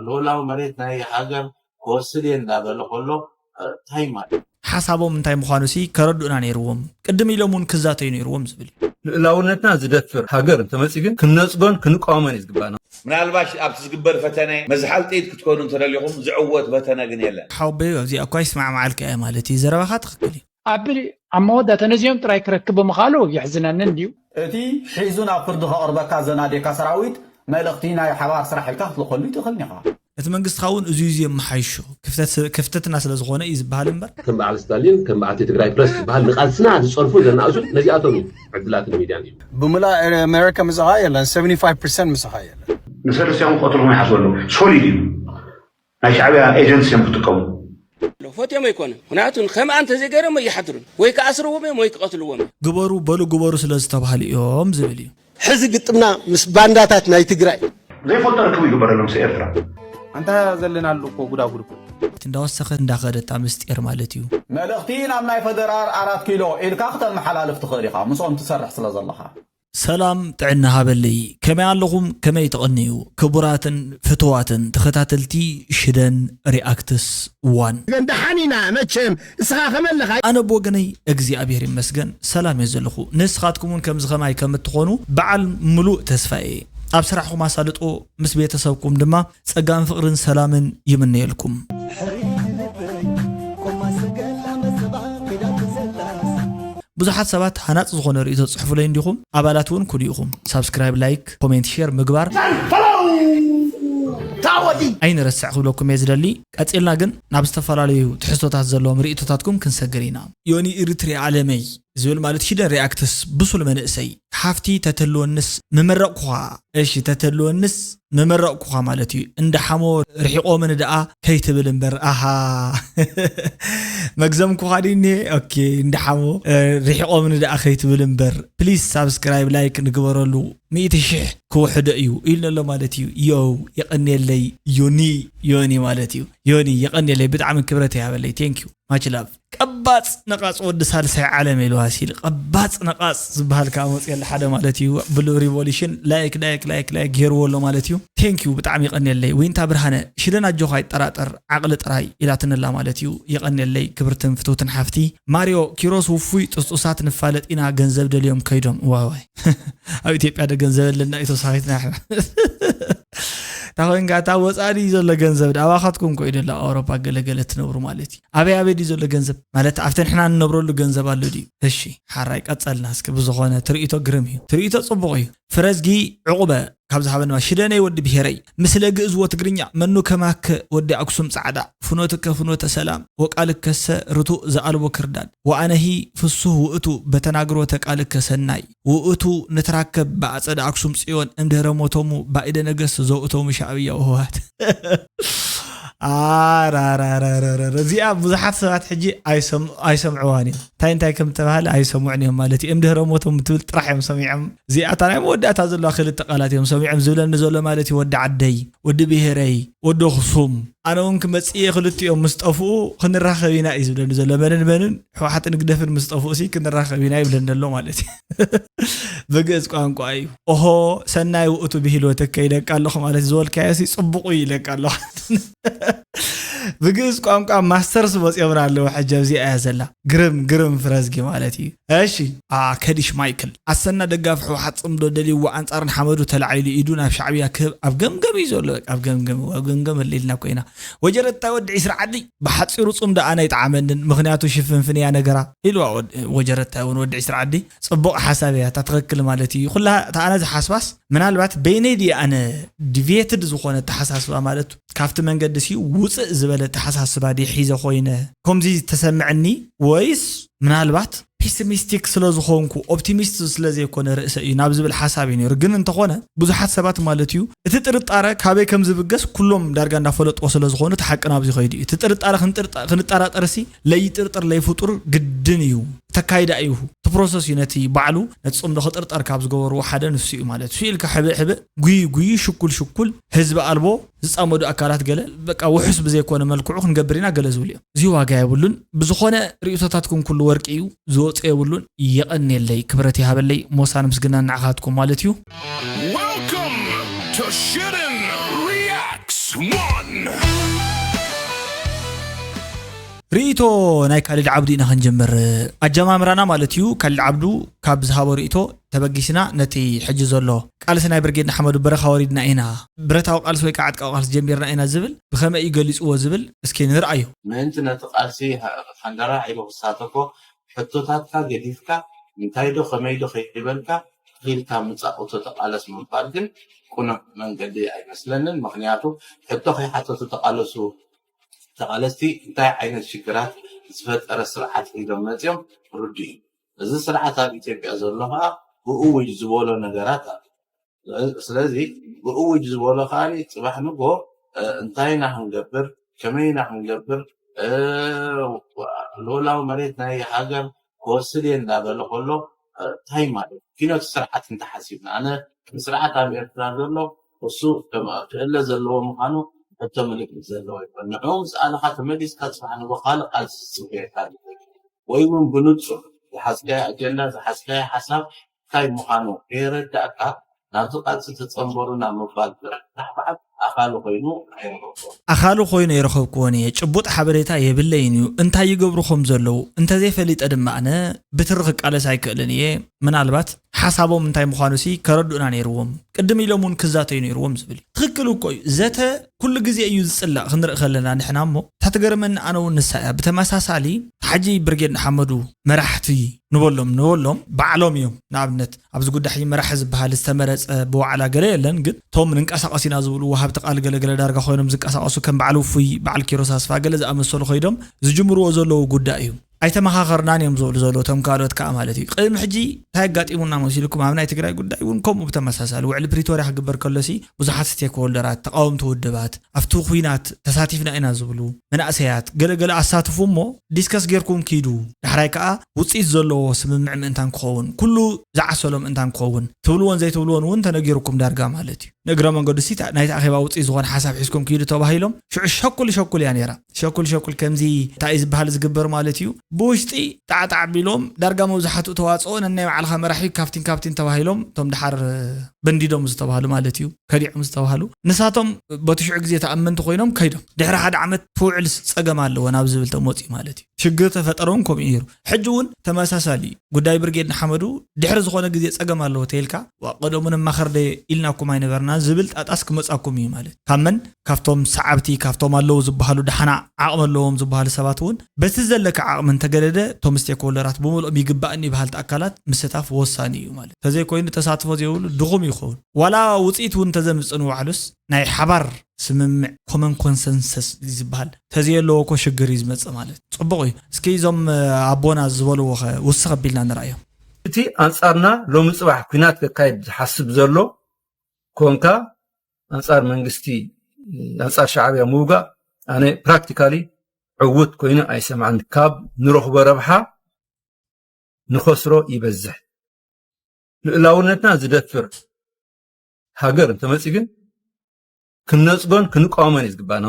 ሉዓላዊ መሬት ናይ ሃገር ክወስድ እየ እንዳበለ ከሎ እንታይ ማለት? ሓሳቦም እንታይ ምዃኑ ሲ ከረድኡና ነይርዎም። ቅድም ኢሎም እውን ክዛተዩ ነይርዎም ዝብል እዩ። ልእላውነትና ዝደፍር ሃገር እንተመፂ ግን ክንነፅጎን ክንቃወሞን እዩ ዝግባና። ምናልባሽ ኣብቲ ዝግበር ፈተነ መዝሓል ጥይት ክትኮኑ እንተደሊኹም ዝዕወት ፈተነ ግን የለን። ሓወበዩ ኣብዚኣ እኳ ይስማዕማዓልካ እየ ማለት እዩ። ዘረባኻ ትኽክል እዩ። ኣብ ኣብ መወዳእታ ነዚኦም ጥራይ ክረክብ ብምኻሉ የሕዝነኒ እንድዩ። እቲ ሒዙ ናብ ፍርዲ ከቕርበካ ዘናዴካ ሰራዊት መልእኽቲ ናይ ሓባር ስራሕ ኢልካ ክትልኸሉ ይትኽእል ኢኻ። እቲ መንግስትኻ እውን እዙ እዙ የመሓይሾ ክፍተትና ስለ ዝኾነ እዩ ዝበሃል እምበር። ከም በዓል ስታሊን ከም በዓልቲ ትግራይ ፕረስ ዝበሃል ንቃልስና ዝፀርፉ ዘናእሱን ነዚኣቶም እዩ ዕድላትን ሚድያን እዩ። ብምላ ኣሜሪካ ምሳኻ የለን፣ ሰቨንቲ ፋይቭ ፐርሰንት ምሳኻ የለን። ንሰለስቲኦም ክቐትልኹም ይሓስቡ ኣለዉ። ሶሊድ እዩ። ናይ ሻዕብያ ኤጀንትስ እዮም ክጥቀሙ። ፈትዮም ኣይኮነን። ምክንያቱ ከምኣ እንተዘይገይሮም ኣይሓድሩን። ወይ ክኣስርዎም እዮም ወይ ክቐትልዎም እዮም። ግበሩ በሉ ግበሩ ስለ ዝተባህሉ እዮም ዝብል እዩ። ሕዚ ግጥምና ምስ ባንዳታት ናይ ትግራይ። ዘይፈልጦ ርክብ ይግበረሎም ምስ ኤርትራ። ኣንታ ዘለና ኣሎ እኮ ጉዳጉድ እኮ። እንዳወሰኸት እንዳኸደት ምስጢር ማለት እዩ። መልእኽቲ ናብ ናይ ፈደራል ኣራት ኪሎ ኢልካ ክተመሓላልፍ ትኽእል ኢኻ ምስኦም ትሰርሕ ስለ ዘለኻ። ሰላም ጥዕና ሃበለይ ከመይ ኣለኹም ከመይ ተቐንዩ ክቡራትን ፍትዋትን ተኸታተልቲ ሽደን ሪኣክትስ ዋን። ደሓን ኢና መቸም ንስኻ ከመለኻ። ኣነ ብወገነይ እግዚኣብሔር ይመስገን ሰላም እየ ዘለኹ። ንስኻትኩም እውን ከምዚ ኸማይ ከም እትኾኑ በዓል ምሉእ ተስፋ እየ። ኣብ ስራሕኹም ኣሳልጦ ምስ ቤተሰብኩም ድማ ጸጋን ፍቕርን ሰላምን ይምነየልኩም። ብዙሓት ሰባት ሃናፂ ዝኾነ ርእይቶ ትፅሕፉለይ እንዲኹም ኣባላት እውን ኩሉ ኢኹም ሳብስክራይብ ላይክ ኮሜንት ሼር ምግባር ኣይንረስዕ ክብለኩም እየ ዝደሊ። ቀፂልና ግን ናብ ዝተፈላለዩ ትሕዝቶታት ዘለዎም ርእይቶታትኩም ክንሰግር ኢና። ዮኒ ኢሪትሪያ ዓለመይ ዝብል ማለት ሽደን ሪኣክትስ ብሱል መንእሰይ ሓፍቲ ተተልወንስ ምመረቕኩኻ እሺ ተተልወንስ ምመረቕኩኻ ማለት እዩ። እንዳ ሓሞ ርሒቖምኒ ደኣ ከይትብል እምበር ኣሃ መግዘምኩኻ ድዩ እኒሄ ኦኬ እንዳ ሓሞ ርሒቖምኒ ደኣ ከይትብል እምበር ፕሊስ ሳብስክራይብ ላይክ ንግበረሉ። ሚእቲ ሽሕ ክውሕዶ እዩ ኢሉ ኣሎ ማለት እዩ። ዮው የቐንየለይ ዮኒ ዮኒ ማለት እዩ። ዮኒ የቐንየለይ ብጣዕሚ ክብረት ይሃበለይ ቴንክ ዩ ማች ላቭ። ቀባፅ ነቓፅ ወዲ ሳልሳይ ዓለም ኢልዋ ሲል ቀባፅ ነቓፅ ዝበሃል ከዓ መፅየለ ሓደ ማለት እዩ። ብሉ ሪቮሉሽን ላይክ ላይክ ላይክ ላይክ ገይርዎ ኣሎ ማለት እዩ። ቴንክ ዩ ብጣዕሚ ይቐንየለይ። ዊንታ ብርሃነ ሽደን ኣጆኻ ኣይጠራጠር ዓቕሊ ጥራይ ኢላትንላ ማለት እዩ። የቐንየለይ ክብርትን ፍትውትን ሓፍቲ። ማሪዮ ኪሮስ ውፉይ ጥስጡሳት ንፋለጥ ኢና ገንዘብ ደልዮም ከይዶም ዋዋይ ኣብ ኢትዮጵያ ዶ ገንዘብ ኣለና እዩ ተወሳኺትና ንሕና እታ ኮይንካ እታ ወፃኢ ድዩ ዘሎ ገንዘብ ዳ ኣባኻትኩም ኮ እዩ ደሎ ኣውሮፓ ገለገለ ትነብሩ ማለት እዩ ኣበይ ኣበይ ድዩ ዘሎ ገንዘብ ማለት ኣብቲ ንሕና ንነብረሉ ገንዘብ ኣሎ ድዩ እሺ ሓራይ ቀፀልና እስኪ ብዝኾነ ትርኢቶ ግርም እዩ ትርኢቶ ፅቡቕ እዩ ፍረዝጊ ዕቑበ ካብ ዝሃበንማ ሽደነይ ወዲ ብሄረይ ምስለ ግእዝዎ ትግርኛ መኑ ከማከ ወዲ ኣክሱም ፃዕዳ ፍኖትከ ፍኖተ ሰላም ወቃልከሰ ርቱእ ዘኣልቦ ክርዳድ ወኣነሂ ፍሱህ ውእቱ በተናግሮተ ቃልከ ሰናይ ውእቱ ንትራከብ ብኣጸደ ኣክሱም ጽዮን እምድህረ ሞቶሙ ባኢደ ነገስት ዘውእቶሙ ሻዕብያ ወህወሓት ኣራራራራራ እዚኣ ብዙሓት ሰባት ሕጂ ኣይሰምዕዋን እዮም እንታይ እንታይ ከም ተባሃለ ኣይሰምዑን እዮም ማለት እዩ እምድህረ ሞቶም ትብል ጥራሕ እዮም ሰሚዖም እዚኣታ ናይ መወዳእታ ዘለዋ ክልተ ቃላት እዮም ሰሚዖም ዝብለኒ ዘሎ ማለት እዩ ወዲ ዓደይ ወዲ ብሄረይ ወዲ ኣኽሱም ኣነ እውን ክመፅእ እየ ክልቲኦም ምስ ጠፍኡ ክንራኸብ ኢና እዩ ዝብለኒ ዘሎ መንን መንን ሕወሓትን ግደፍን ምስ ጠፍኡ ሲ ክንራኸብ ኢና ይብለኒ ኣሎ ማለት እዩ ብግእዝ ቋንቋ እዩ ኦሆ ሰናይ ውእቱ ብሂልወተከ ይለቃ ኣለኹ ማለት ዝበልካዮ ሲ ፅቡቁ ይለቃ ኣለኹ ብግእዝ ቋንቋ ማስተርስ መፅኦምና ኣለዉ ሕጂ ኣብዚኣ እያ ዘላ ግርም ግርም ፍረዝጊ ማለት እዩ እሺ ከዲሽ ማይክል ኣሰና ደጋፊ ሕወሓት ፅምዶ ደልይዎ ኣንፃር ንሓመዱ ተላዒሉ ኢዱ ናብ ሻዕብያ ክህብ ኣብ ገምገም እዩ ዘሎ ኣብ ገምገም ኣብ ገምገም ኣሊልና ኮይና ወጀረታ ወዲ ዒስራ ዓዲ ብሓፂሩ ፅምዶ ኣነ ኣይጠዓመንን ምክንያቱ ሽፍንፍን እያ ነገራ ኢልዋ ወጀረታ እውን ወዲ ዒስራ ዓዲ ፅቡቕ ሓሳብ እያ እታ ትኽክል ማለት እዩ ኩላ እታ ኣነ ዝሓስባስ ምናልባት በይነይ ድየ ኣነ ዲቬትድ ዝኾነ ተሓሳስባ ማለት ካብቲ መንገዲ ሲ ውፅእ ዝበለ ተሓሳስባ ድየ ሒዘ ኮይነ ከምዚ ዝተሰምዐኒ ወይስ ምናልባት ፒስሚስቲክ ስለ ዝኾንኩ ኦፕቲሚስት ስለ ዘይኮነ ርእሰ እዩ ናብ ዝብል ሓሳብ እዩ ነይሩ ግን እንተኾነ ብዙሓት ሰባት ማለት እዩ እቲ ጥርጣረ ካበይ ከም ዝብገስ ኩሎም ዳርጋ እንዳፈለጥዎ ስለ ዝኾኑ እቲ ሓቂ ናብዚ ከይዱ እዩ እቲ ጥርጣረ ክንጠራጠር ሲ ለይጥርጥር ለይፍጡር ግድን እዩ ተካይዳ እዩ እቲ ፕሮሰስ እዩ ነቲ ባዕሉ ነቲ ፅምዶ ክጥርጠር ካብ ዝገበርዎ ሓደ ንሱ እዩ ማለት እዩ ኢልካ ሕብእ ሕብእ ጉይ ጉይ ሽኩል ሽኩል ህዝቢ ኣልቦ ዝፃመዱ ኣካላት ገለ በቃ ውሑስ ብዘይኮነ መልክዑ ክንገብር ኢና ገለ ዝብሉ እዮም እዚ ዋጋ የብሉን ብዝኾነ ርእቶታትኩም ኩሉ ወርቂ እዩ ዝወፁ የብሉን የቐንየለይ ክብረት ይሃበለይ ሞሳን ምስግናን ንዓኻትኩም ማለት እዩ Welcome to Shootin' Reacts ርኢቶ ናይ ካሊድ ዓብዱ ኢና ክንጀምር። ኣጀማምራና ማለት እዩ። ካሊድ ዓብዱ ካብ ዝሃቦ ርኢቶ ተበጊስና ነቲ ሕጂ ዘሎ ቃልሲ ናይ ብርጌድ ንሓመዱ በረኻ ወሪድና ኢና፣ ብረታዊ ቃልሲ ወይ ከዓ ዓጥቃዊ ቃልሲ ጀሚርና ኢና ዝብል ብኸመይ እዩ ገሊፅዎ ዝብል እስኪ ንርኣዮ። ምእንቲ ነቲ ቃልሲ ሓንደራ ኢሉ ክሳተፎ ሕቶታትካ ገዲፍካ እንታይ ዶ ከመይ ዶ ከይበልካ ኢልካ ምጻእ እቶ ተቃለስ ምባል ግን ቅኑዕ መንገዲ ኣይመስለንን። ምክንያቱ ሕቶ ከይሓተቱ ተቃለሱ ተቃለስቲ እንታይ ዓይነት ሽግራት ዝፈጠረ ስርዓት ሒዞም መጺኦም ርዱ እዩ። እዚ ስርዓት ኣብ ኢትዮጵያ ዘሎ ከዓ ብእውጅ ዝበሎ ነገራት ኣሎ። ስለዚ ብእውጅ ዝበሎ ከዓ ጽባሕ ንጎ እንታይ ኢና ክንገብር ከመይ ኢና ክንገብር ሎላዊ መሬት ናይ ሃገር ክወስድ እየ እንዳበለ ከሎ እንታይ ማለት ኪኖት ስርዓት እንተሓሲብና ኣነ ስርዓት ኣብ ኤርትራ ዘሎ እሱ ክእለ ዘለዎ ምዃኑ ሕቶ ምልክት ዘለዎ ይኮን። ንዕኡ ምስ ኣለኻ ተመሊስካ ጽባሕ ንጎ ካልእ ቃልሲ ዝጽበየካ ወይ እውን ብንጹር ዝሓዝካዮ ኣጀንዳ ዝሓዝካዮ ሓሳብ እንታይ ምዃኑ ከየረዳእካ ናብዚ ቃልሲ ተጸንበሩ ናብ ምባል ጥራሕ ታሕባዕብ ኣኻሉ ኮይኑ ኣይረኸብኩዎን። ኣኻሉ ኮይኑ ኣይረኸብኩዎን እየ። ጭቡጥ ሓበሬታ የብለይን እዩ። እንታይ ይገብሩ ከም ዘለዉ እንተዘይፈሊጠ ድማ ኣነ ብትሪ ክቃለስ ኣይክእልን እየ። ምናልባት ሓሳቦም እንታይ ምዃኑ ሲ ከረድኡና ነይርዎም። ቅድም ኢሎም እውን ክዛተዩ ነይርዎም ዝብል እዩ። ትኽክል እኮ እዩ። ዘተ ኩሉ ግዜ እዩ ዝጽላእ ክንርኢ ከለና ንሕና እሞ እታ ትገርመኒ ኣነ እውን ንሳ እያ። ብተመሳሳሊ ሕጂ ብርጌድ ንሓመዱ መራሕቲ ንበሎም ንበሎም ባዕሎም እዮም። ንኣብነት ኣብዚ ጉዳይ ሕጂ መራሒ ዝበሃል ዝተመረጸ ብዋዕላ ገለ የለን፣ ግን እቶም ንንቀሳቐስ ኢና ዝብሉ ወሃብቲ ቃል ገለ ገለ ዳርጋ ኮይኖም ዝንቀሳቐሱ ከም በዓል ውፉይ በዓል ኪሮስ ኣስፋ ገለ ዝኣመሰሉ ኮይዶም ዝጅምርዎ ዘለዉ ጉዳይ እዩ። ኣይተመኻኸርናን እዮም ዝብሉ ዘለዉ እቶም ካልኦት ከዓ ማለት እዩ። ቅድሚ ሕጂ እንታይ ኣጋጢሙና መሲልኩም? ኣብ ናይ ትግራይ ጉዳይ እውን ከምኡ ብተመሳሳሊ ውዕሊ ፕሪቶርያ ክግበር ከሎሲ ብዙሓት ስቴክሆልደራት፣ ተቃወምቲ ውድባት፣ ኣብቲ ኩናት ተሳቲፍና ኢና ዝብሉ መናእሰያት ገለገለ ኣሳትፉ እሞ ዲስከስ ጌርኩም ኪዱ። ዳሕራይ ከዓ ውፅኢት ዘለዎ ስምምዕ ምእንታን ክኸውን፣ ኩሉ ዝዓሰሎ ምእንታን ክኸውን ትብልዎን ዘይትብልዎን እውን ተነጊሩኩም ዳርጋ ማለት እዩ። ንእግረ መንገዱ ሲ ናይቲ ኣኼባ ውፅኢት ዝኾነ ሓሳብ ሒዝኩም ኪዱ ተባሂሎም ሽዑ ሸኩል ሸኩል እያ ነይራ። ሸኩል ሸኩል ከምዚ እንታይ እዩ ዝበሃል ዝግበር ማለት እዩ። ብውሽጢ ጣዕጣዕ ቢሎም ዳርጋ መብዛሕትኡ ተዋፅኦ ነናይ ባዕልኻ መራሒ ካብቲን ካብቲን ተባሂሎም እቶም ድሓር በንዲዶም ዝተባህሉ ማለት እዩ፣ ከዲዖም ዝተባህሉ ንሳቶም በቲ ሽዑ ግዜ ተኣመንቲ ኮይኖም ከይዶም ድሕሪ ሓደ ዓመት ክውዕል ጸገም ኣለዎ ናብ ዝብል ተመፅኡ ማለት እዩ። ሽግር ተፈጠረ እውን ከምኡ ነይሩ። ሕጂ እውን ተመሳሳሊ እዩ። ጉዳይ ብርጌድ ንሓመዱ ድሕሪ ዝኾነ ግዜ ጸገም ኣለዎ ተይልካ ዋ ቀደሙ ንማኸር ደ ኢልናኩም ኣይነበርና ዝብል ጣጣስ ክመጻኩም እዩ ማለት ካብ መን ካብቶም ሰዓብቲ ካብቶም ኣለዉ ዝበሃሉ ደሓና ዓቕሚ ኣለዎም ዝበሃሉ ሰባት እውን በቲ ዘለካ ዓቕሚ እንተገደደ እቶም ስቴክሆልደራት ብምልኦም ይግባእኒ በሃልቲ ኣካላት ምስታፍ ወሳኒ እዩ ማለት ተዘይኮይኑ ተሳትፎ ዘይብሉ ድኹም ይኸውን ዋላ ውፅኢት እውን እንተዘምፅእ ንባዕሉስ ናይ ሓባር ስምምዕ ኮመን ኮንሰንሰስ ዝበሃል ተዘየለዎ እኮ ሽግር እዩ ዝመፅእ ማለት ፅቡቕ እዩ እስኪ እዞም ኣቦና ዝበልዎ ኸ ውስኽ ኣቢልና ንርኣዮም እቲ ኣንፃርና ሎሚ ፅባሕ ኲናት ከካይድ ዝሓስብ ዘሎ ኮንካ ኣንፃር መንግስቲ ኣንፃር ሻዕብያ ምውጋእ ኣነ ፕራክቲካሊ ዕውት ኮይኑ ኣይሰምዓን ካብ ንረኽቦ ረብሓ ንኸስሮ ይበዝሕ ልእላውነትና ዝደፍር ሃገር እንተመፂ ግን ክንነፅጎን ክንቃወመን እዩ ዝግባና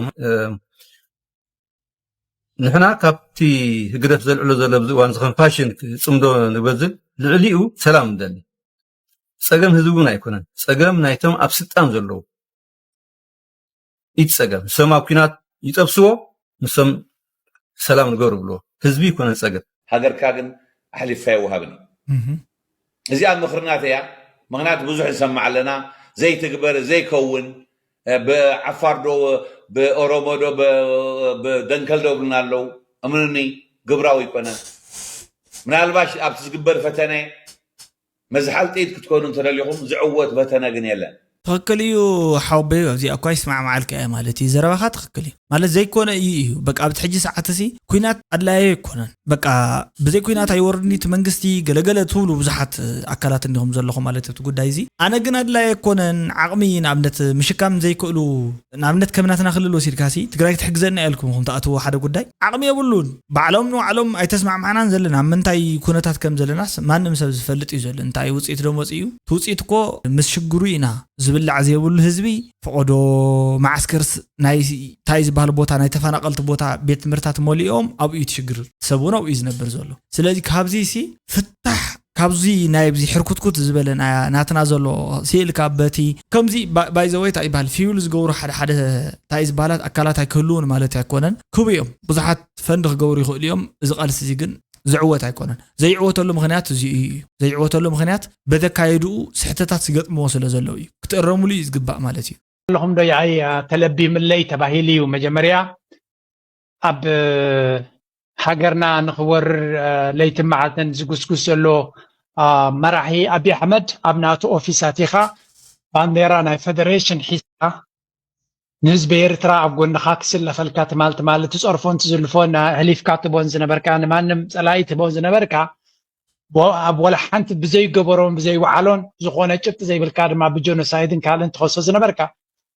ንሕና ካብቲ ህግደፍ ዘልዕሎ ዘሎ ኣብዚ እዋን ዝኸን ፋሽን ክፅምዶ ንበዝል ልዕሊኡ ሰላም ንደሊ ፀገም ህዝቢ እውን ኣይኮነን ፀገም ናይቶም ኣብ ስልጣን ዘለዉ ኢቲ ፀገም ንሶም ኣብ ኲናት ይጠብስዎ ንሶም ሰላም ንገሩ ብልዎ ህዝቢ ይኮነ ፀገም ሃገርካ ግን ኣሕሊፍካ ይወሃብን እዩ እዚኣ ምኽርናት እያ ምኽንያት ብዙሕ ንሰማዕ ኣለና ዘይትግበር ዘይከውን ብዓፋር ዶ ብኦሮሞ ዶ ብደንከል ዶ ብልና ኣለዉ እምንኒ ግብራዊ ይኮነን ምናልባሽ ኣብቲ ዝግበር ፈተነ መዝሓል ጥይት ክትኮኑ እንተደሊኹም ዝዕወት ፈተነ ግን የለን ትኽክል እዩ ሓወበይ ኣብዚኣ እኳ ይስማዕማዓልካ እየ ማለት እዩ ዘረባኻ ትኽክል እዩ ማለት ዘይኮነ እዩ እዩ በቃ ኣብቲ ሕጂ ሰዓት እሲ ኩናት ኣድላየ ኣይኮነን በቃ ብዘይ ኩናት ኣይወርድን እቲ መንግስቲ ገለገለ ትብሉ ብዙሓት ኣካላት እንዲኹም ዘለኹም ማለት እቲ ጉዳይ እዚ ኣነ ግን ኣድላየ ኣይኮነን ዓቕሚ ንኣብነት ምሽካም ዘይክእሉ ንኣብነት ከም ናትና ክልል ወሲድካሲ ትግራይ ክትሕግዘና እያ ኢልኩም ኢኹም ትኣትዎ ሓደ ጉዳይ ዓቕሚ የብሉን ባዕሎም ንባዕሎም ኣይተስማዕማዕናን ዘለና ኣብ ምንታይ ኩነታት ከም ዘለናስ ማንም ሰብ ዝፈልጥ እዩ ዘሎ እንታይ ውፅኢት ዶ መፅኡ እቲ ውፅኢት እኮ ምስ ሽግሩ ኢና ዝብላዕ ዘይብሉ ህዝቢ ፈቐዶ መዓስከርስ ናይ እንታይ ዝበሃል ቦታ ናይ ተፈናቐልቲ ቦታ ቤት ትምህርታት መሊኦም ኣብኡ እዩ ትሽግር ሰብ እውን ኣብኡ እዩ ዝነብር ዘሎ ስለዚ ካብዚ ሲ ፍታሕ ካብዚ ናይ ኣብዚ ሕርኩትኩት ዝበለ ናይ ናትና ዘሎ ስኢልካ በቲ ከምዚ ባይዘወይ እንታይ ይበሃል ፊውል ዝገብሩ ሓደ ሓደ እንታይ ዝበሃላት ኣካላት ኣይክህልውን ማለት ኣይኮነን። ክቡ እዮም ብዙሓት ፈንድ ክገብሩ ይኽእሉ እዮም። እዚ ቃልሲ እዚ ግን ዝዕወት ኣይኮነን። ዘይዕወተሉ ምኽንያት እዚ እዩ። ዘይዕወተሉ ምኽንያት በተካየድኡ ስሕተታት ዝገጥምዎ ስለ ዘለዉ እዩ። ክትእረሙሉ እዩ ዝግባእ ማለት እዩ። ኣለኹም ዶ ይኣይ ተለቢምለይ ተባሂሉ እዩ መጀመርያ ኣብ ሃገርና ንኽወርር ለይትን መዓልትን ዝጉስጉስ ዘሎ መራሒ ኣብይ ኣሕመድ ኣብ ናቱ ኦፊስ ኣቲኻ ባንዴራ ናይ ፈደሬሽን ሒዝካ ንህዝቢ ኤርትራ ኣብ ጎንኻ ክስለፈልካ ትማል ትማል ትጸርፎን ትዝልፎን ህሊፍካ ትቦን ዝነበርካ ንማንም ጸላኢ ትቦን ዝነበርካ ኣብ ወላ ሓንቲ ብዘይገበሮን ብዘይወዓሎን ዝኾነ ጭብጢ ዘይብልካ ድማ ብጀኖሳይድን ካልእን ትኸሶ ዝነበርካ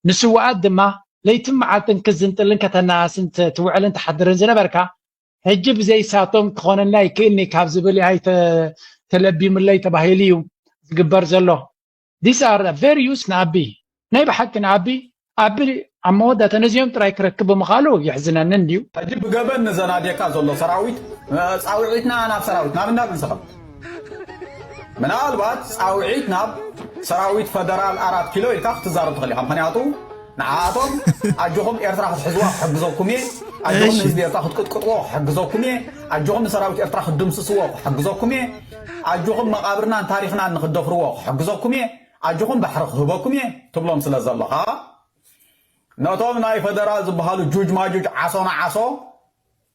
ንስውኣት ድማ ለይትን መዓልትን ክዝንጥልን ከተናስን ትውዕልን ትሓድርን ዝነበርካ ሕጂ ብዘይሳቶም ክኾነና ይክእልኒ ካብ ዝብል ኣይተ ተለቢምለይ ተባሂሉ እዩ ዝግበር ዘሎ። These are very use ንኣቢ ናይ ብሓቂ ንኣቢ ኣቢ ኣብ መወዳእታ ነዚኦም ጥራይ ክረክብ ብምኻሉ የሕዝነኒ እንድዩ። ሕጂ ብገበን ንዘናድየካ ዘሎ ሰራዊት ፃውዒትና ናብ ሰራዊት ናብ እንዳብ ንስኸም ምናልባት ፃውዒት ናብ ሰራዊት ፈደራል ኣራት ኪሎ ኢልካ ክትዛረብ ትኽእል ኢኻ። ምክንያቱ ንዓኣቶም ኣጆኹም ኤርትራ ክትሕዝዋ ክሕግዘኩም እየ፣ ኣጆኹም ንህዝቢ ኤርትራ ክትቅጥቅጥዎ ክሕግዘኩም እየ፣ ኣጆኹም ንሰራዊት ኤርትራ ክትድምስስዎ ክሕግዘኩም እየ፣ ኣጆኹም መቓብርናን ታሪኽናን ንክትደፍርዎ ክሕግዘኩም እየ፣ ኣጆኹም ባሕሪ ክህበኩም እየ ትብሎም ስለ ዘለኻ ነቶም ናይ ፈደራል ዝበሃሉ ጁጅ ማጁጅ ዓሶ ንዓሶ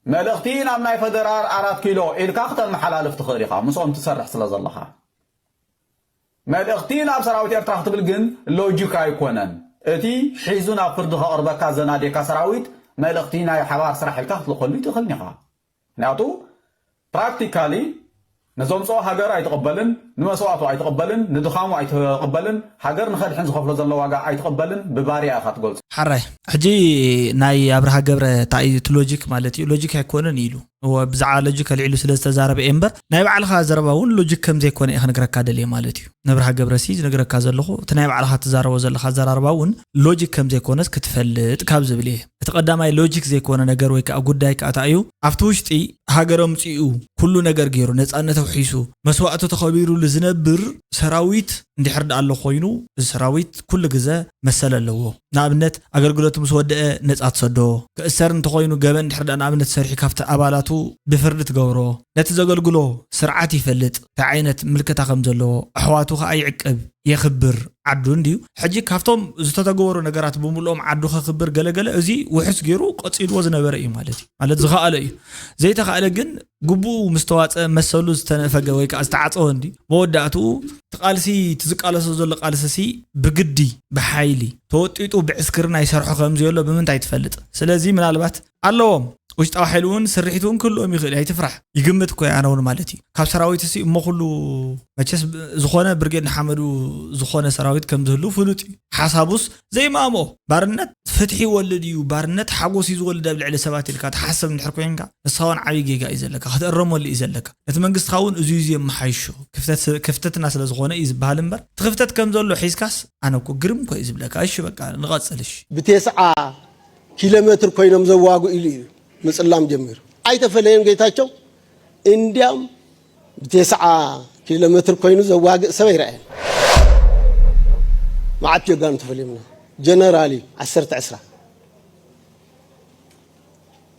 መልእኽቲ ናብ ናይ ፈደራል ኣራት ኪሎ ኢልካ ክተመሓላልፍ ትኽእል ኢኻ ምስኦም ትሰርሕ ስለ ዘለኻ። መልእኽቲ ናብ ሰራዊት ኤርትራ ክትብል ግን ሎጂክ ኣይኮነን። እቲ ሒዙ ናብ ፍርዲ ከቕርበካ ዘናዴካ ሰራዊት መልእኽቲ ናይ ሓባር ስራሕ ኢልካ ክትልእኸሉ ኣይትኽእልን ኢኻ። ምክንያቱ ፕራክቲካሊ ንዘምፅኦ ሃገር ኣይትቕበልን፣ ንመስዋእቱ ኣይትቕበልን፣ ንድኻሙ ኣይትቕበልን፣ ሃገር ንኸድሕን ዝኸፍሎ ዘሎ ዋጋ ኣይትቕበልን፣ ብባርያ ኢኻ ትገልፆ። ሓራይ ሕጂ ናይ ኣብርሃ ገብረ እንታይ እዩ እቲ ሎጂክ ማለት እዩ ሎጂክ ኣይኮነን ኢሉ እወ ብዛዕባ ሎጂክ ኣልዒሉ ስለ ዝተዛረበ እየ እምበር ናይ ባዕልኻ ዘረባ እውን ሎጂክ ከም ዘይኮነ እየ ክነግረካ ደልየ ማለት እዩ። ነብርሃ ገብረሲ ዝነግረካ ዘለኹ እቲ ናይ ባዕልኻ ትዛረቦ ዘለኻ ኣዘራርባ እውን ሎጂክ ከም ዘይኮነስ ክትፈልጥ ካብ ዝብል እየ። እቲ ቀዳማይ ሎጂክ ዘይኮነ ነገር ወይ ከዓ ጉዳይ ከዓ እንታይ እዩ ኣብቲ ውሽጢ ሃገር ኣምፂኡ ኩሉ ነገር ገይሩ ነፃነት ኣውሒሱ መስዋእቱ ተኸቢሩሉ ዝነብር ሰራዊት እንድሕር ደኣ ኣሎ ኮይኑ እዚ ሰራዊት ኩሉ ግዘ መሰል ኣለዎ። ንኣብነት ኣገልግሎቱ ምስ ወደአ ነፃ ትሰዶ፣ ክእሰር እንተኾይኑ ገበን እንድሕር ደኣ ንኣብነት ሰሪሑ ካብቲ ኣባላቱ ብፍርዲ ትገብሮ፣ ነቲ ዘገልግሎ ስርዓት ይፈልጥ፣ እንታይ ዓይነት ምልከታ ከም ዘለዎ፣ ኣሕዋቱ ኸኣ ይዕቅብ፣ የኽብር፣ ዓዱ እንድዩ። ሕጂ ካብቶም ዝተተገበሩ ነገራት ብምልኦም ዓዱ ከኽብር ገለገለ እዚ ውሑስ ገይሩ ቀፂልዎ ዝነበረ እዩ ማለት እዩ። ማለት ዝኸኣለ እዩ። ዘይተኻእለ ግን ግቡኡ ምስ ተዋፀ መሰሉ ዝተነፈገ ወይ ከዓ ዝተዓፀወ እንዲ መወዳእትኡ እቲ ቃልሲ እቲ ዝቃለሶ ዘሎ ቃልሲ ሲ ብግዲ ብሓይሊ ተወጢጡ ብዕስክርና ይሰርሖ ከም ዘሎ ብምንታይ ትፈልጥ? ስለዚ ምናልባት ኣለዎም ውሽጣዊ ሓይሊ እውን ስርሒት እውን ክህልኦም ይኽእል ኣይትፍራሕ። ይግምት እኮ ኣነ እውን ማለት እዩ ካብ ሰራዊት ሲ እሞ ኩሉ መቸስ ዝኾነ ብርጌድ ንሓመዱ ዝኾነ ሰራዊት ከም ዝህልው ፍሉጥ እዩ። ሓሳቡስ ዘይማምኦ ባርነት ፍትሒ ይወልድ እዩ፣ ባርነት ሓጎስ እዩ ዝወልድ ኣብ ልዕሊ ሰባት ኢልካ ትሓስብ እንድሕር ኮይንካ ንስኻ እውን ዓብዪ ጌጋ እዩ ዘለካ፣ ክትእረመሉ እዩ ዘለካ። ነቲ መንግስትኻ እውን እዙይ እዩ የመሓይሾ፣ ክፍተትና ስለ ዝኾነ እዩ ዝበሃል እምበር እቲ ክፍተት ከም ዘሎ ሒዝካስ ኣነ እኮ ግርም እኮ እዩ ዝብለካ። እሺ በቃ ንቐፅል እሺ። ብቴስዓ ኪሎ ሜትር ኮይኖም ዘዋግኡ ኢሉ እዩ ምፅላም ጀሚሩ። ኣይተፈለየን ጌታቸው እንዲያም ብቴስዓ ኪሎ ሜትር ኮይኑ ዘዋግእ ሰብ ኣይረኣየን። መዓት ጀጋኑ ተፈሊዮምና ጀነራል እዩ ዓሰርተ ዕስራ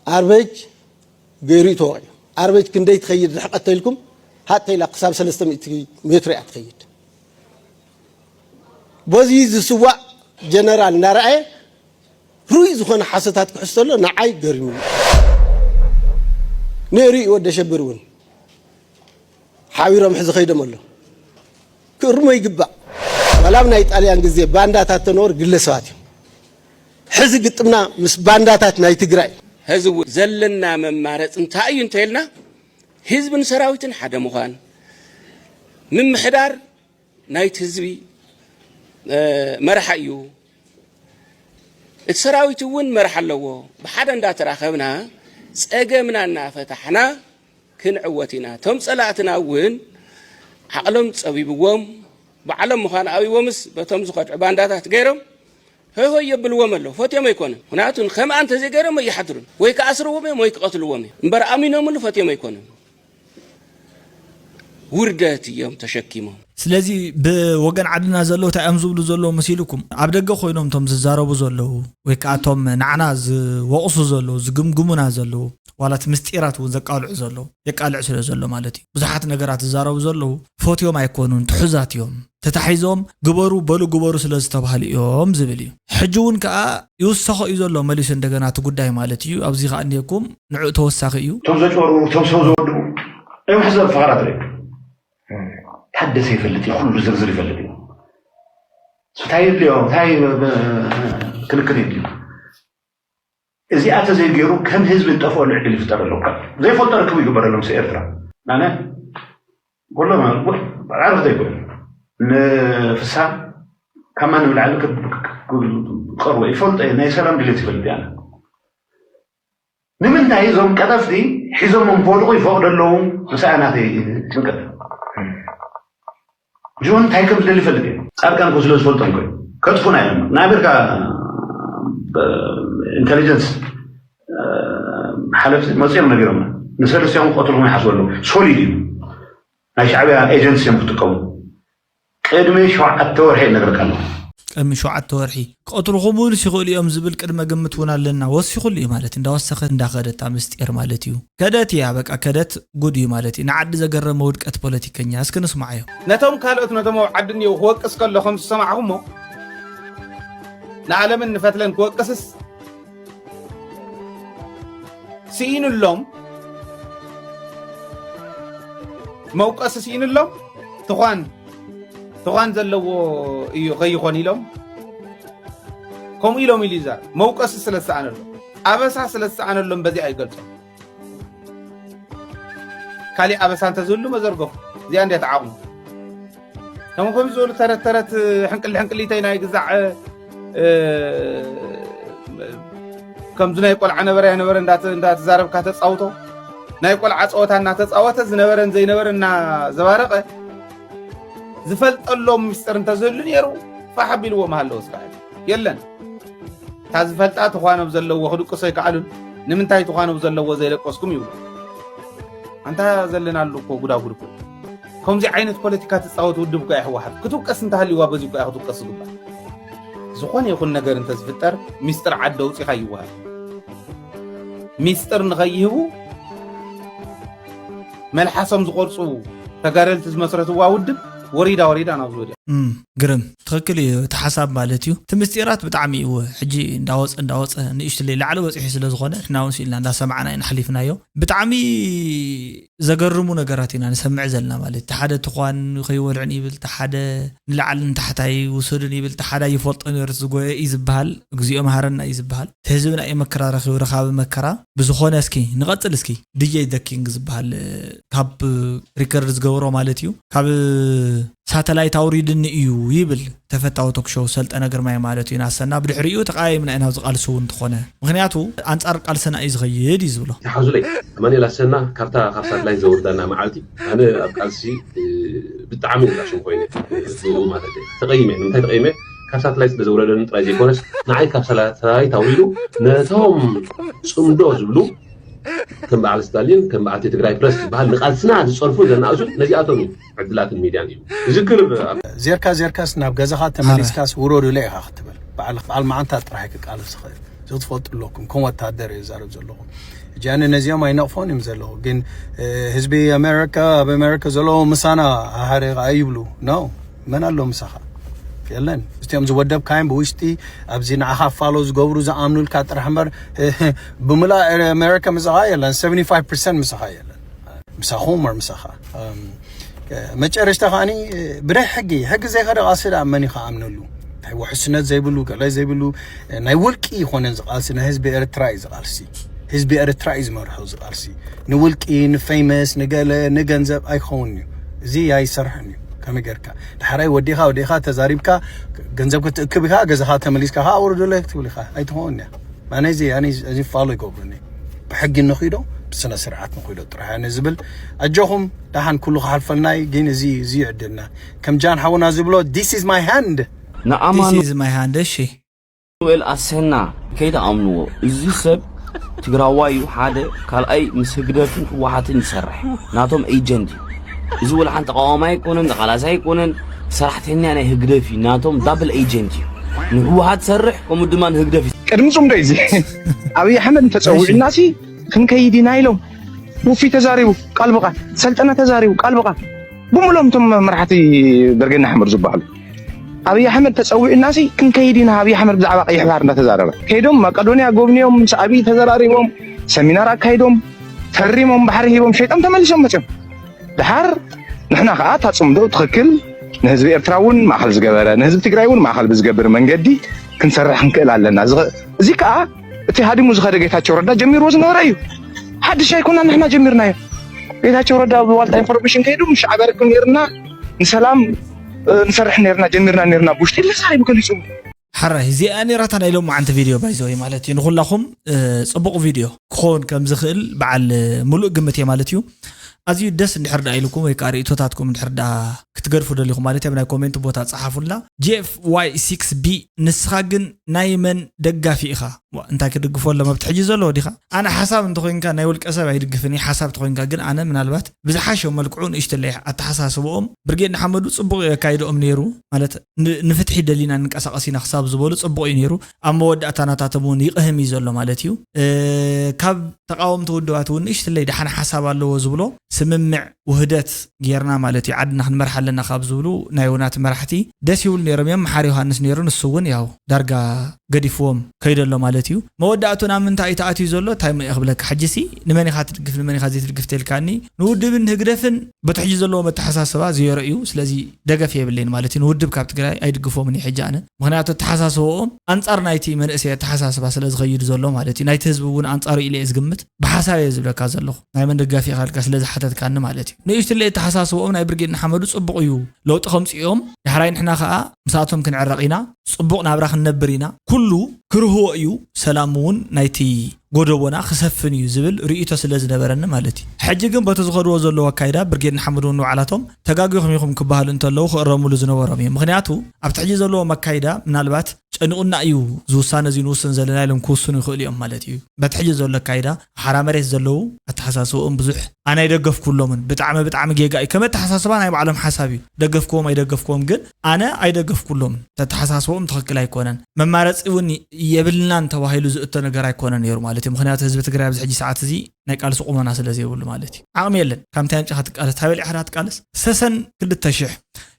ኣርበጅ ገይሩ እዩ ተወቂዑ። ኣርበጅ ክንደይ ትኸይድ ርሕቀት ተይልኩም ሃጥ ተይላ ክሳብ ሰለስተ ሚእቲ ሜትሮ እያ ትኸይድ። በዚ ዝስዋእ ጀነራል እናረኣየ ርኡይ ዝኾነ ሓሶታት ክሕዝ ተሎ ንዓይ ገሪሙኒ። ነይሩ እዩ ወዲ ኣሸብር እውን ሓቢሮም ሕዚ ከይዶም ኣሎ ክእርሞ ይግባእ። ዋላ ኣብ ናይ ጣልያን ግዜ ባንዳታት ተነበሩ ግለሰባት እዮም። ሕዚ ግጥምና ምስ ባንዳታት ናይ ትግራይ። ሕዚ እውን ዘለና መማረፂ እንታይ እዩ እንተኢልና ህዝብን ሰራዊትን ሓደ ምዃን ምምሕዳር ናይቲ ህዝቢ መርሓ እዩ። እቲ ሰራዊት እውን መርሓ ኣለዎ። ብሓደ እንዳተራኸብና ፀገምና እናፈታሕና ክንዕወት ኢና። እቶም ፀላእትና እውን ዓቕሎም ፀቢብዎም ባዕሎም ምዃን ኣብይዎምስ በቶም ዝኸድዑ ባንዳታት ገይሮም ሆይ ሆይ የብልዎም ኣለዉ። ፈትዮም ኣይኮኑን። ምኽንያቱ ንኸምኣ እንተዘይገይሮም ኣይሓድሩን። ወይ ክኣስርዎም እዮም ወይ ክቐትልዎም እዮም። እምበር ኣሚኖምሉ ፈትዮም ኣይኮኑን። ውርደት እዮም ተሸኪሞም። ስለዚ ብወገን ዓድና ዘለዉ እንታይ እዮም ዝብሉ ዘለዉ መሲልኩም? ኣብ ደገ ኮይኖም እቶም ዝዛረቡ ዘለዉ ወይ ከዓ እቶም ንዓና ዝወቕሱ ዘለዉ ዝግምግሙና ዘለዉ ዋላት ምስጢራት እውን ዘቃልዑ ዘለዉ የቃልዕ ስለ ዘሎ ማለት እዩ። ብዙሓት ነገራት ዝዛረቡ ዘለዉ ፈትዮም ኣይኮኑን፣ ትሑዛት እዮም። ተታሒዞም ግበሩ በሉ ግበሩ ስለ ዝተባህሉ እዮም ዝብል እዩ። ሕጂ እውን ከዓ ይውሰኾ እዩ ዘሎ መሊሱ እንደገና እቲ ጉዳይ ማለት እዩ። ኣብዚ ከዓ እኒአኩም ንዕኡ ተወሳኺ እዩ። እቶም ዘጭበርብሩ እቶም ሰብ ዘወድቡ እዮም ሕዚ ፈኸራት ረ ታደሰ ይፈልጥ እዩ፣ ኩሉ ዝርዝር ይፈልጥ እዩ። እንታይ የድልዮ እንታይ ክንክን የድልዩ። እዚኣ ተዘይገይሩ ከም ህዝቢ እንጠፍኦሉ ዕድል ይፍጠረሎም። ዘይፈልጦ ርክብ ይግበረሎም ስ ኤርትራ ናነ ኩሎም ዓርፍ ዘይኮኑ ንፍሳ ካብ ማንም ላዕሊ ክቀርቦ ይፈልጦ ናይ ሰላም ድሌት ይፈልጥ ያለ ንምንታይ እዞም ቀጠፍቲ ሒዞሞም ክወድቁ ይፈቅዱ ኣለዉ? ምሳኣ ናተይ ጭንቀት ጆን እንታይ ከም ዝደሊ ይፈልጥ እየ። ጻድቃን እኮ ስለ ዝፈልጦም እኮ ከጥፉና እዮም። ናይ ኣሜሪካ ኢንቴሊጀንስ ሓለፍቲ መፅኦም ነጊሮምና ንሰለስቲኦም ክቀትልኩም ይሓስቡ ኣለዉ። ሶሊድ እዩ። ናይ ሻዕቢያ ኤጀንሲ እዮም ክጥቀሙ። ቅድሚ ሸውዓተ ወርሒ ይነግረካ ኣለኹ። ቅድሚ ሸውዓተ ወርሒ ክቐትልኹም እውን ይኽእሉ እዮም ዝብል ቅድመ ግምት እውን ኣለና። ወሲኹሉ እዩ ማለት እንዳወሰኸት እንዳኸደት እታ ምስጢር ማለት እዩ። ከደት እያ በቃ ከደት ጉድ እዩ ማለት እዩ። ንዓዲ ዘገረመ ውድቀት ፖለቲከኛ እስኪ ንስማዓዮ። ነቶም ካልኦት ነቶም ኣብ ዓዲ እኒአው ክወቅስ ከሎ ከም ዝሰማዕኹሞ ንዓለምን ንፈትለን ክወቅስስ ስኢኑሎም መውቀሲ ስኢኑሎም ትኳን ትኳን ዘለዎ እዩ ከይኾን ኢሎም ከምኡ ኢሎም ኢሉ ይዛር መውቀሲ ስለ ዝሰኣነሎም ኣበሳ ስለ ዝሰኣነሎም በዚኣ ይገልጾም። ካሊእ ኣበሳ እንተዝህሉ መዘርገፉ እዚኣ እንድያ ተዓቕሙ። ከም ከም ዝበሉ ተረት ተረት ሕንቅሊ ሕንቅሊተይ ናይ ግዛዕ ከምዚ ናይ ቆልዓ ነበረ ኣይነበረ እንዳተዛረብካ ተፃውቶ ናይ ቆልዓ ፀወታ እናተፃወተ ዝነበረን ዘይነበረ እናዘባረቀ ዝፈልጠሎም ሚስጥር እንተዝህሉ ነይሩ ፋሕ ኣቢልዎ ምሃለዎ ስራሕ የለን። እታ ዝፈልጣ ትዃኖብ ዘለዎ ክድቅሶ ኣይከኣሉን። ንምንታይ ትዃኖብ ዘለዎ ዘይደቀስኩም ይብሉ። ኣንታ ዘለናሉ እኮ ጉዳጉድ እኮ ከምዚ ዓይነት ፖለቲካ ትፃወት ውድብ እኮ ህወሓት ክትውቀስ እንተሃልይዋ በዚ እኮ ክትውቀስ ዝግባእ። ዝኾነ ይኹን ነገር እንተዝፍጠር ሚስጥር ዓዲ ኣውፂኻ ይወሃብ። ሚስጥር ንኸይህቡ መልሓሶም ዝቆርፁ ተጋደልቲ ዝመስረትዋ ውድብ ወሪዳ ወሪዳ ናብ ዝወድያ። እም፣ ግርም ትኽክል እዩ እቲ ሓሳብ ማለት እዩ። እቲ ምስጢራት ብጣዕሚ እዩ ሕጂ እንዳወፀ እንዳወፀ ንእሽትለይ ላዕሊ በፂሑ ስለ ዝኾነ ንሕና እውን ስኢልና እንዳሰማዕና ኢና ሓሊፍናዮ። ብጣዕሚ ዘገርሙ ነገራት ኢና ንሰምዕ ዘለና ማለት እቲ ሓደ ትኳን ከይወልዕን ይብል እቲ ሓደ ንላዕሊ ንታሕታይ ውሰዱን ይብል እቲ ሓደ ይፈልጦ ነሩ ዝጎየ እዩ ዝበሃል። እግዚኦ መሃረና እዩ ዝበሃል። እቲ ህዝብና እዩ መከራ ረኺቡ ረኻቢ መከራ ብዝኾነ እስኪ ንቐጽል እስኪ ዲጄ ዘ ኪንግ ዝበሃል ካብ ሪከርድ ዝገበሮ ማለት እዩ ካብ ሳተላይት ኣውሪድኒ እዩ ይብል ተፈታዊ ቶክሾው ሰልጠነ ግርማይ ማለት እዩ ናሰና ብድሕሪኡ ተቃየምና ኢና ኣብዚ ቃልሲ እውን እንተኾነ ምክንያቱ ኣንጻር ቃልስና እዩ ዝኸይድ እዩ ዝብሎ። ተሓዙለይ ኣማኒኤል ኣሰና ካብታ ካብ ሳተላይት ዘውርዳና መዓልቲ ኣነ ኣብ ቃልሲ ብጣዕሚ ንላሽም ኮይነ ብኡ ማለት እዩ ተቀይመ ንምንታይ ተቀይመ ካብ ሳተላይት ስለ ዘውረደኒ ጥራይ ዘይኮነስ ንዓይ ካብ ሳተላይት ኣውሪዱ ነቶም ፅምዶ ዝብሉ ከም በዓል ስታሊን ከም በዓልቲ ትግራይ ፕረስ ዝበሃል ንቃልስና ዝፀርፉ ዘናእሱ ነዚኣቶም እዩ ዕድላትን ሚድያን እዩ ዝክር ዜርካ ዜርካስ ናብ ገዛኻ ተመሊስካስ ውረዱለ ኢኻ ክትብል በዓል በዓል መዓንታ ጥራሕ ክቃለስ ዝኽእል እዚ ክትፈልጡ ኣለኩም ከም ወታደር እየ ዝዛረብ ዘለኹ እጃኒ ነዚኦም ኣይነቕፎን እዮም ዘለኹ ግን ህዝቢ ኣሜሪካ ኣብ ኣሜሪካ ዘለዉ ምሳና ሃደ ኣይብሉ ነው መን ኣሎ ምሳኻ የለን እዚኦም ዝወደብካዮም ብውሽጢ ኣብዚ ንዓኻ ፋሎ ዝገብሩ ዝኣምኑልካ ጥራሕ እምበር ብምሉእ ኣሜሪካ ምሳኻ የለን ሰቨንቲ ፋይቭ ፐርሰንት ምሳኻ የለን ምሳኹም ወር ምሳኻ መጨረሽታ ከዓኒ ብናይ ሕጊ ሕጊ ዘይኸደ ቃልሲ ደኣ መን እዩ ከኣምነሉ ውሕስነት ዘይብሉ ገለ ዘይብሉ ናይ ውልቂ ይኮነን ዝቃልሲ ናይ ህዝቢ ኤርትራ እዩ ዝቃልሲ ህዝቢ ኤርትራ እዩ ዝመርሖ ዝቃልሲ ንውልቂ ንፌመስ ንገለ ንገንዘብ ኣይኸውን እዩ እዚ ኣይሰርሕን እዩ ከመይ ገርካ ዳሕራይ ወዲኻ ወዲኻ ተዛሪብካ ገንዘብ ክትእክብ ኢኻ ገዛኻ ተመሊስካ ከዓ ኣውርዱለይ ክትብል ኢኻ ኣይትኸውን እያ ኣነ እዚ ኣነ እዚ ፋሎ ይገብሩኒ ብሕጊ ንኺዶ ብስነ ስርዓት ንኺዶ ጥራሕ ኣነ ዝብል ኣጆኹም ደሓን ኩሉ ክሓልፈልና እዩ ግን እዚ እዚ ይዕድልና ከም ጃን ሓውና ዝብሎ this is my hand ንኣማኑ This is my hand እሺ ኑኤል ኣሰና ከይትኣምንዎ እዚ ሰብ ትግራዋይ እዩ ሓደ ካልኣይ ምስ ህግደፍን ህወሓትን ይሰርሕ ናቶም ኤጀንት እዩ እዚ ወላ ሓንቲ ተቃዋማይ ኣይኮነን፣ ተቃላሳይ ኣይኮነን፣ ሰራሕተኛ ናይ ህግደፍ እዩ። ናቶም ዳብል ኤጀንት እዩ። ንህወሓት ሰርሕ፣ ከምኡ ድማ ንህግደፍ እዩ። ቅድሚ ጽምዶ እዩ እዚ። ኣብይ ኣሕመድ እንተጸዊዑናሲ ክንከይድ ኢና ኢሎም። ውፊ ተዛሪቡ ቃል ብቃል፣ ሰልጠነ ተዛሪቡ ቃል ብቃል። ብምሎም እቶም መራሕቲ ብርጌድ ንሓመዱ ዝበሃሉ ኣብይ ኣሕመድ ተጸዊዑናሲ ክንከይድ ኢና። ኣብይ ኣሕመድ ብዛዕባ ቀይሕ ባሕር እንዳተዛረበ ከይዶም መቀዶንያ ጎብንዮም፣ ምስ ኣብይ ተዘራሪቦም፣ ሰሚናር ኣካይዶም፣ ፈሪሞም፣ ባሕሪ ሂቦም፣ ሸይጦም ተመሊሶም መጽዮም። ድሓር ንሕና ከዓ እታ ጽምዶ ትኽክል ንህዝቢ ኤርትራ እውን ማእኸል ዝገበረ፣ ንህዝቢ ትግራይ እውን ማእኸል ብዝገብር መንገዲ ክንሰርሕ ክንክእል ኣለና። ዝኸ-፣ እዚ ከዓ እቲ ሃዲሙ ዝኸደ ጌታቸው ረዳ ጀሚርዎ ዝነበረ እዩ። ሓድሽ ኣይኮና፣ ንሕና ጀሚርናዮ። ጌታቸው ረዳ ብዋልታ ኢንፎርሜሽን ከይዱ ምስ ሻዕቢያ ርክብ ነይርና፣ ንሰላም፣ እ፣ ንሰርሕ ነይርና፣ ጀሚርና ነይርና ብውሽጢ ኢሉ ተዛሪቡ ገሊጹ። ሓራይ እዚኣ ነይራታ ናይ ሎማዓንቲ ቪድዮ ባይዘወይ ማለት እዩ። ንኹላኹም፣ እ፣ ጽቡቕ ቪድዮ ክኸውን ከም ዝኽእል በዓል፣ እ፣ ሙሉእ ግምት እየ ማለት እዩ። ኣዝዩ ደስ እንድሕር ደኣ ኢልኩም ወይ ከዓ ርእቶታትኩም እንድሕር ደኣ ክትገድፉ ደሊኹም ማለት እዩ፣ ኣብ ናይ ኮሜንት ቦታ ጸሓፉልና። ጂ ኤፍ ዋይ ሲክስ ቢ፣ ንስኻ ግን ናይ መን ደጋፊ ኢኻ? ዋ፣ እንታይ ክድግፎ ኣሎ? መብት ሕጂ ዘለዎ ዲኻ? ኣነ ሓሳብ እንተኾይንካ ናይ ውልቀ ሰብ ኣይድግፍን እየ። ሓሳብ እንተኾይንካ ግን ኣነ ምናልባት ብዝሓሸ መልክዑ ንእሽትለይ ኣተሓሳስብኦም ብርጌድ ንሓመዱ ጽቡቕ የካይድኦም ነይሩ። ማለት ን-፣ ንፍትሒ ደሊና ንንቀሳቐስ ኢና ክሳብ ዝበሉ ጽቡቕ እዩ ነይሩ። ኣብ መወዳእታ ናታቶም እውን ይቕህም እዩ ዘሎ ማለት እዩ። እ፣ ካብ ተቃወምቲ ውድባት እውን ንእሽትለይ ደሓን ሓሳብ ኣለዎ ዝብሎ ስምምዕ ውህደት ጌርና ማለት እዩ፣ ዓድና ክንመርሓ ኣለና ካብ ዝብሉ ናይ ውናት መራሕቲ ደስ ይብሉ ነይሮም እዮም። መሓሪ ዮሃንስ ነይሩ፣ ንሱ እውን ያው ዳርጋ ገዲፍዎም ከይዱ ኣሎ ማለት እዩ። መወዳእቱ ናብ ምንታይ እዩ ተኣትዩ ዘሎ? እንታይ እሞ እየ ክብለካ? ሕጂሲ ንመን ኢኻ ትድግፍ፣ ንመን ኢኻ ዘይትድግፍ ተልካኒ፣ ንውድብን ንህግደፍን በቲ ሕጂ ዘለዎ መተሓሳስባ ዝየሮ እዩ። ስለዚ ደገፍ የብለይን ማለት እዩ። ንውድብ ካብ ትግራይ ኣይድግፎምን እየ ሕጂ ኣነ። ምኽንያቱ ኣተሓሳስባኦም ኣንጻር ናይቲ መንእሰይ ኣተሓሳስባ ስለ ዝኸይድ ዘሎ ማለት እዩ። ናይቲ ህዝቢ እውን ኣንጻሩ ኢለ እየ ዝግምት። ብሓሳብ እየ ዝብለካ ዘለኹ። ናይ መን ደጋፊ ኢኻ ኢልካ ስለ ዝሓተትካኒ ማለት እዩ። ንእሽትለይ ኣተሓሳስባኦም ናይ ብርጌድ ንሓመዱ ጽቡቕ እዩ። ለውጢ ከምጽኡ እዮም። ዳሕራይ ንሕና ከኣ ምሳቶም ክንዕረቕ ኢና። ጽቡቕ ናብራ ክንነብር ኢና። ኩሉ ክርህዎ እዩ። ሰላም እውን ናይቲ ጎደቦና ክሰፍን እዩ ዝብል ርእይቶ ስለ ዝነበረኒ ማለት እዩ። ሕጂ ግን በቲ ዝኸድዎ ዘለዎ ኣካይዳ ብርጌድ ንሓመዱ እውን ንባዕላቶም ተጋጊኹም ኢኹም ክበሃሉ እንተለዉ ክእረምሉ ዝነበሮም እዮም። ምኽንያቱ ኣብቲ ሕጂ ዘለዎ ኣካይዳ ምናልባት ጨኒቑና እዩ እዚ ውሳነ እዚ ንውስን ዘለና ኢሎም ክውስኑ ይኽእሉ እዮም ማለት እዩ። በቲ ሕጂ ዘሎ ኣካይዳ ሓራ መሬት ዘለዉ ኣተሓሳስብኦም ብዙሕ ኣነ ኣይደገፍኩሎምን። ብጣዕሚ፣ ብጣዕሚ ጌጋ እዩ። ከም ኣተሓሳስባ ናይ ባዕሎም ሓሳብ እዩ። ደገፍክዎም ኣይደገፍክዎም ግን ኣነ ኣይደገፍኩሎምን። ኣተሓሳስብኦም ትኽክል ኣይኮነን። መማረፂ እውን የብልናን ተባሂሉ ዝእቶ ነገር ኣይኮነ ነይሩ ማለት እዩ። ምኽንያቱ ህዝቢ ትግራይ ኣብዚ ሕጂ ሰዓት እዚ ናይ ቃልሲ ቁመና ስለ ዘይብሉ ማለት እዩ። ዓቕሚ የለን። ካብ ምንታይ ኣምጺኻ ትቃለስ? እንታይ በሊዕኻ ትቃለስ? ሰሰን ክልተ ሽሕ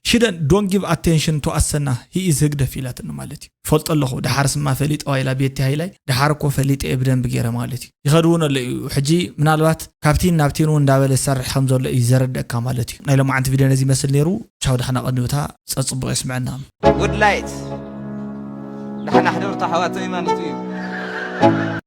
ሽደን don't give attention to ኣሰና፣ he is ህግደፍ ኢላትኒ ማለት እዩ። ፈልጦ ኣለኹ። ደሓር ስማ ፈሊጠዋ ኢላ ቤቲ ሃይላይ። ደሓር እኮ ፈሊጠ እየ ብደንቢ ገይረ ማለት እዩ። ይኸድውን ኣሎ እዩ። ሕጂ ምናልባት ካብቲን ናብቲን እውን እንዳበለ ዝሰርሕ ከም ዘሎ እዩ ዘረደእካ ማለት እዩ። ናይ ሎማዓንቲ ቪድዮ ነዚ ይመስል ነይሩ። ቻው፣ ደሓና ቀንዩታ፣ ጸጽቡቕ የስምዐና። ጉድ ላይት፣ ደሓና ሕደሩ ኣሕዋተይ ማለት እዩ።